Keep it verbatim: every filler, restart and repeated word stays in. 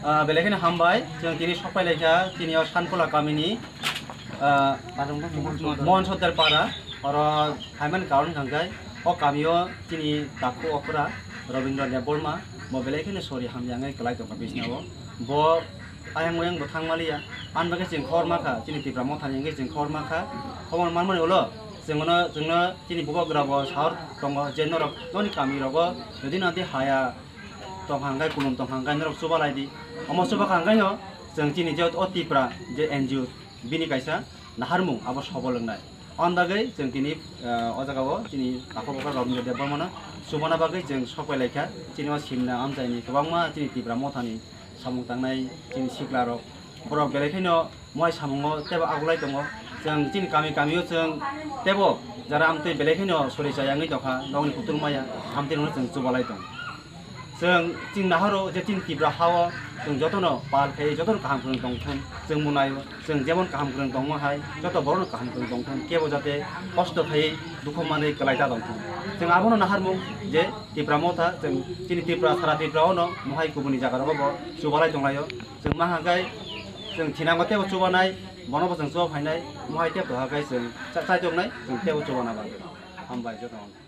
Ah, belai kheno hambai, chwng tini sok pai laikha, tini o Sankola kamini, ah, Mohan Sotdar para, oro phaimani karon hwnkha khe, o kamio chini takhu okra Robindra Debbarma, bo belai kheno sori hamya wngwi kwlai tongkha bisina o. Bo ayang oyang bo thang maliya, ani bagwi chwng khor makha, chini Tipra Mothani wngwi chwng khor makha, khobor manmani ulo, chwng ono, chwngno chini bubagra bo sahor tongo je norok noni kami rogo, jodi nadi haya, tongkha hwnkhe, kulum tongkha hwnkhe norok chubalai di. Omo chubakha hwnkhe no chwng chini je o Tipra je N G O bini kaisa naharmung abo sobolwngnai. Aboni bagwi chwng tini, eh, o jaga o chini takhuk okra Robindra Debbarmano chubana bagwi chwng sok pai laikha. Chini o simna amchaini kwbangma chini Tipra Mothani samung tangnai chini sikla rok. Borok belai kheno mohai samungo tebo agulai tongo. Chwng chini kami kamio chwng tebo jara amtwi belai kheno sori chaya wngwi tongkha, nokni kutung maya amtwi rokno chwng chubalai tongo. Chwng chini nahoro je chini Tipra hao chwng jotono pal khai jotono kaham kwrwng tongthun, chwng munaio chwng jemon kaham kwrwng tongma hai joto borokno kaham kwrwng tongthun, kebo jate kosto khai dukhu manwi kwlai ta tongthun. Chwng abono naharmung je Tipra Motha chwng chini Tipra sara Tipra ono mohai kubuni jaga rogo bo chubalai tonglaio. Chwng ma hwnkhai chwng thinango tebo chubanai, bono bo chwng chuba phainai, mohai tebo hwnkhai chwng cha-, chaituknai, chwng tebo chubana bagwi. Hambai jotono.